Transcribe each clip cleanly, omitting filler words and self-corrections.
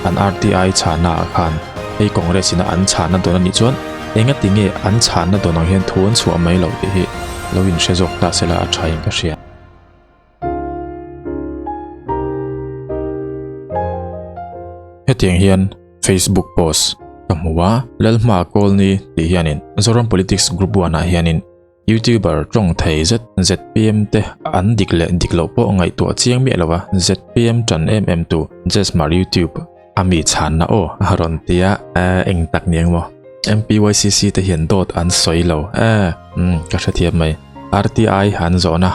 an RTI chhahna ah khan hei Congress ina an chhahna dawn a nih chuan engati nge an chhahna dawn ang hian thu an chhuah mai loh tih hi lo inhre zawk ta sela a tha in ka hria. Hetiang hian Facebook post ka hmu a, Lalhma Kawlni tih hianin Zoram Politics Group 1 ah hianin YouTuber tawng thei zet ZPM te an dik leh dik loh pawh ngaihtuah chiang miah lo a, ZPM tan em em tu Jesmar YouTube a mi chhanna aw a rawn ti a, eh eng tak ni ang maw? MPYCC te hian dawt an sawi lo eh umm ka hrethiam mai. RTI an zawhna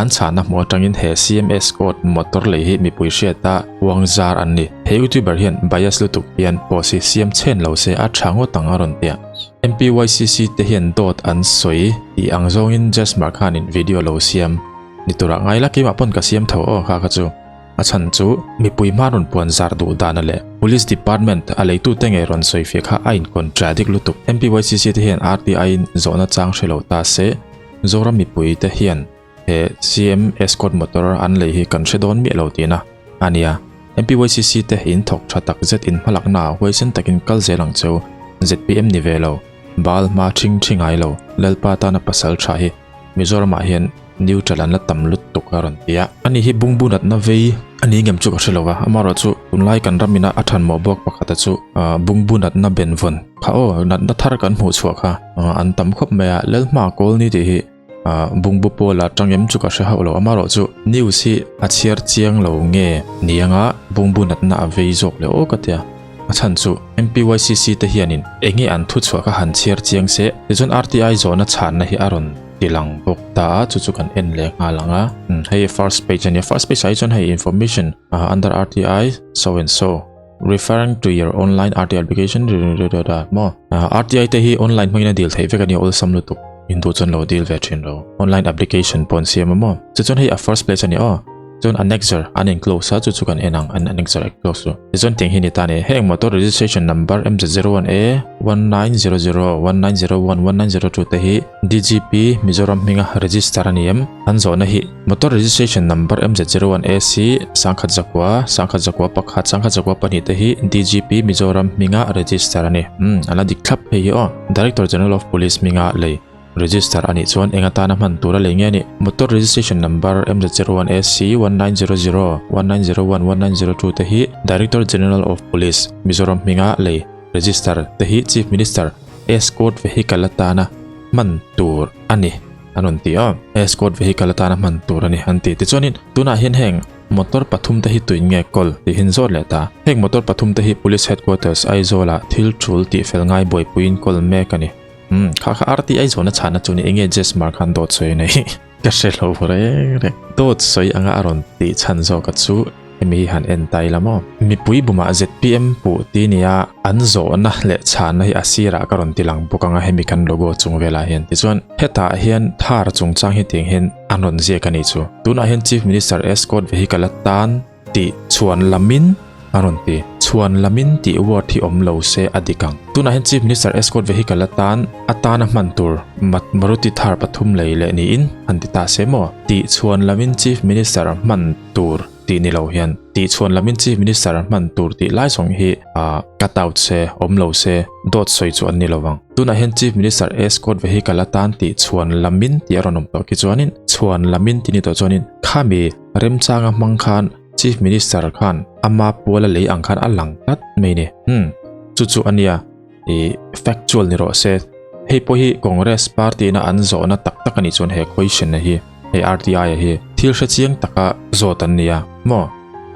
an chhanna hmuh atangin he CMS code motor lei hi mipui hriata uang zar an ni. He YouTuber hian bias lutuk hian post hi siam chhen lo se a tha ngawt ang a rawn ti a. MPYCC te hian dawt an sawi tih ang zawngin Jasmar khanin video lo siam ni turah ngai la keimah pawn ka siam tho aw kha kha chu. A chhan chu mipui hma rawn puan zar duh dana leh Police Department a leitute ngei rawn sawi fia kha a in contradict lutuk. MPYCC te hian RTI in zawhna chang hre lo ta se Zoram mipui te hian he CM Escort motor an lei hi kan hre dawn miah lo tihna a nia. MPYCC te in thawk tha tak zet in hmalakna ah huaisen takin kal zel ang cheu. ZPM ni ve lo, Baal hma thing thi ngai lo, Lalpa tana pasal tha hi Mizoramah hian neutral an la tam lutuk a rawn ti a. Ani hi bungbu natna vei a ni ngem chu ka hre lo va, amaherawh chu tunlai kan ramina a thanmawh bawk pakhata chu bungbu natna benvawn kha aw natna thar kan hmuh chhuah kha an tam khawp mai a, Lalhma Kawlni tih hi bungbu pawla tang em chu ka hre hauh lo, amaherawh chu news hi a chhiar chiang lo nge ni anga bungbu natna a vei zawk leh aw ka tia. A chhan chu MPYCC te hianin enge an thu chhuah kha han chhiar chiang se, tichuan RTI zawhna chhanna hi a rawn ti lang bawk ta a, chu chu kan en leh nghal ang a. Hei first page a nia, first page ah hi chuan hei information under RTI so and so referring to your online RTI application maw RTI te hi online hmangin a dil theih vek a nia awlsam lutuk in duh chuan lo dil ve thin lo online application pawh an siam a maw chuchuan hei a first place a ni aw. Chuan annexure an enclose a, chu chu kan en ang, an annexure enclose chu. Tichuan tiang hi ni ta a ni, heng motor registration number MZ01A 1900, 1901, 1902 te hi DGP Mizoram hminga register a ni em? An zawhna hi motor registration number MZ01AC 1001, 1001, 1002 te hi DGP Mizoram hminga register a ni. Umm, a la dik thlap hei hi aw. Director General of Police hminga lei. Register a nih chuan eng atana hman tur a lei nge a nih? Motor registration number MZ01AC 1900, 1901, 1902 te hi Director General of Police, Mizoram hminga lei register te hi Chief Minister Escort Vehicle atana hman tur a ni an rawn ti a. Escort Vehicle atana hman tur a ni an ti. Tichuanin tunah hian heng motor pathum te hi tuin nge kawl tih hin zawt leh ta. Heng motor pathum te hi Police Headquarters, Aizawl-ah thil tul tihfel ngai buaipuiin kawl mek a ni. Hmm, kha kha RTI zawhna chhana chu ni enge Jess Mark khan dawt sawi nei. Ka hre lo reng reng. Dawt sawi anga a rawn tih chhan zawk a chu hemi hi han en tai la maw. Mipui bumah ZPM puh ti nia an zawhna leh chhana hi a sirah ka rawn ti lang bawk anga hemi kan logo chung velah hian. Tichuan hetah hian thar chungchang hi tiang hian an rawn ziak a nih chu. Tunah hian Chief Minister Escort vehicle atan Tih chhuan lamin a rawn ti. Chhuan lamin tih word hi awm lo se a dik ang. Tunah hian Chief Minister Escort Vehicle atan atana hman tur Mat Maruti Thar pathum lei leh niin han ti ta se maw? Tih chhuan lamin Chief Minister hman tur tih ni lo hian tih chhuan lamin Chief Minister hman tur tih lai zawng hi cut out se, awm lo se, dawt sawi chu an ni lo vang. Tunah hian Chief Minister Escort Vehicle atan tih chhuan lamin tih a rawn awm tawh khi chuanin chhuan lamin tih ni tawh chuanin khami Remchanga hmang khan Chief Minister khan ama puala lei ang khan a lang tlat mai ni. Hmm, chu chu ania i factual ni rawh se. Hei pawh hi Congress party na an zawhna tak tak ani chuan he question na hi, hei RTI a hi thil hre chiang taka zawt an nia maw?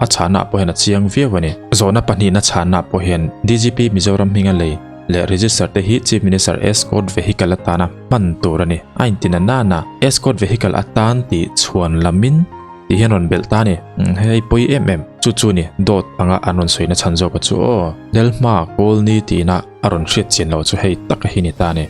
A chhana pawh hian a chiang viau ani. Zawhna pahnihna chhana pawh hian DGP Mizoram hminga lei leh register te hi Chief Minister escort vehicle atana hman tur a ni. A intina nana escort vehicle atan tih chhuan lamin tih hian rawn belh ta a ni. Hei pawi em em chu chu ni dawt anga an rawn sawina chhan zawk a chu aw. Nelhma Kawlni tihna a rawn hriat chian loh chu hei taka hi ni ta a ni.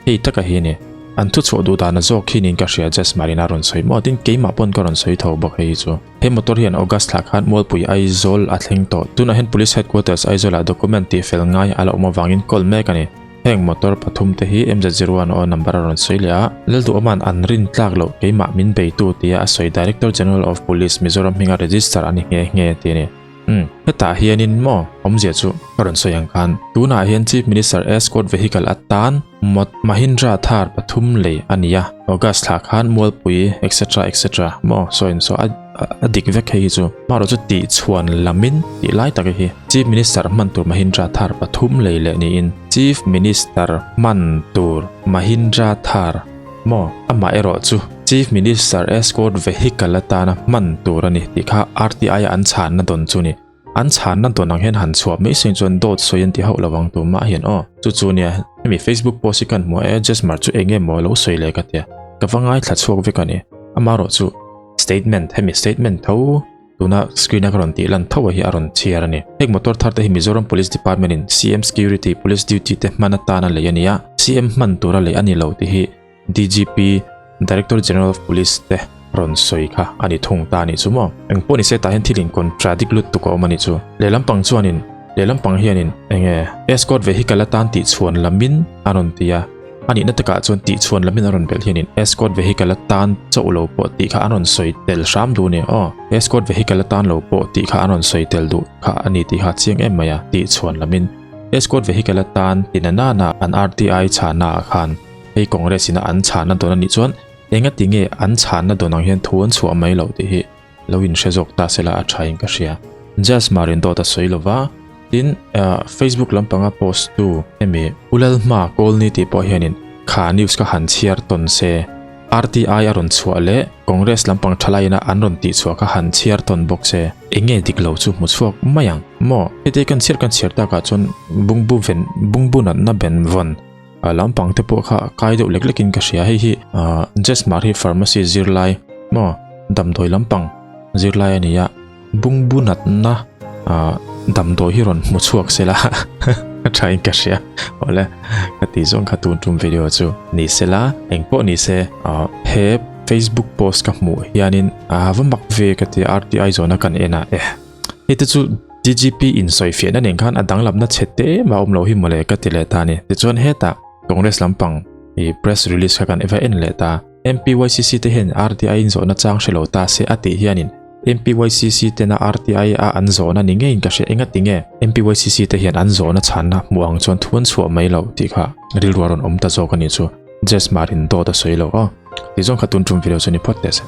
Hei taka hi ni. An thuchhuah duh dana zawk hi niin ka hria Jess Marina rawn sawi maw tin keimah pawn ka rawn sawi tho bawk hei hi chu. He motor hian August thla khan Mualpui Aizawl a thleng tawh. Tunah hian Police Headquarters Aizawlah document tihfel ngai a la awm avangin call mek a ni. Heng motor pathum te hi MZ01 aw number a rawn sawi leh a, Lalduhawma'n an rin tlak loh keimah min beitu tia a sawi Director General of Police Mizoram hminga register a ni nghe nghe tih a ni. Umm, hetah hianin maw awmzia chu ka rawn sawi ang khan tunah hian Chief Minister Escort Vehicle atan Mot Mahindra Thar pathum lei a ni a, August thla khan Mualpui etc etc maw saw in saw a a dik vek hei hi chu. Hmarawh chu tih chhuan lamin tih lai tak hi Chief Minister hman tur Mahindra Thar pathum lei leh niin Chief Minister hman tur Mahindra Thar maw amah erawh chu Chief Minister Escort Vehicle atana hman tur a ni tih kha RTI a an chhanna dawn chu ni. An chhanna dawn ang hian han chhuah mai seng chuan dawt sawi an ti hauh lo ang tumah hian aw. Chu chu nia hemi Facebook post hi kan hmu a e Jesmar chu eng nge maw lo sawi leh ka tia ka va ngaithla chhuak vek a ni. Amaherawh chu statement hemi statement tho tuna screen a ka rawn tih lan tho a hi a rawn chhiar a ni. Heng motor thar te hi Mizoram Police Department in CM Security Police Duty te hman atana lei a ni a, CM hman tura lei a ni lo tih hi DGP, Director General of Police te rawn sawi kha a ni thung ta a nih chu maw? Eng pawh ni se tah hian thil in contradict lut tuk a awm a nih chu. Lehlam pang chuanin, lehlam pang hianin eng nge escort vehicle atan tih chhuan lamin a rawn ti a, a nihna takah chuan tih chhuan lamin a rawn belh hianin escort vehicle atan chauh lo pawh tih kha an rawn sawi tel hram duh a ni aw. Escort vehicle atan lo pawh tih kha an rawn sawi tel duh kha a ni tih kha chiang em mai a, tih chhuan lamin escort vehicle atan ti na nana an RTI chhana ah khan Hei Congress ina an chhanna dawn a nih chuan engati nge an chhanna dawn ang hian thu an chhuah mai loh tih hi lo inhre zawk ta sela a tha in ka hria. Jazz Marin dawt a sawi lova, tin Facebook lampanga post tu hemi U Lalhma Kawlni tih pawh hianin kha news kha han chhiar tawn se, RTI a rawn chhuah leh Congress lampang thalaiina an rawn tihchhuah kha han chhiar tawn bawk se, enge dik lo chu hmu chhuak mai ang maw? Heti kan chhiar kan chhiar takah chuan bungbu ven bungbu natna ben vawn A lampang te pawh kha kai deuh lek lekin ka hria hei hi ah Jesmar hi pharmacy zirlai maw damdawi lampang zirlai a ni a bungbu natna ah damdawi hi rawn hmu chhuak se la ka tha in ka hria awle ka tih zawng kha tun tum video chu ni se la eng pawh ni se ah he Facebook post ka hmuh hianin a va mak ve ka ti RTI zawhna kan en a eh. Hei te chu DGP in sawifiahna nen khan a danglamna chhe te mah awm lo hi mawle ka ti leh ta a ni. Tichuan hetah Congress lampang i press release kha kan eva en leh ta. MPYCC te hian RTI in zawhna chang hre lo ta se a tih hianin MPYCC tena RTI a an zawhna ni ngeiin ka hria engati nge MPYCC te hian an zawhna chhanna hmuh ang chuan thu an chhuah mai lo tih kha rilru a rawn awm ta zawk a nih chu. Jesmar in dawt a sawi lo aw. Tizawng kha tun tum video chu ni phawt teh se.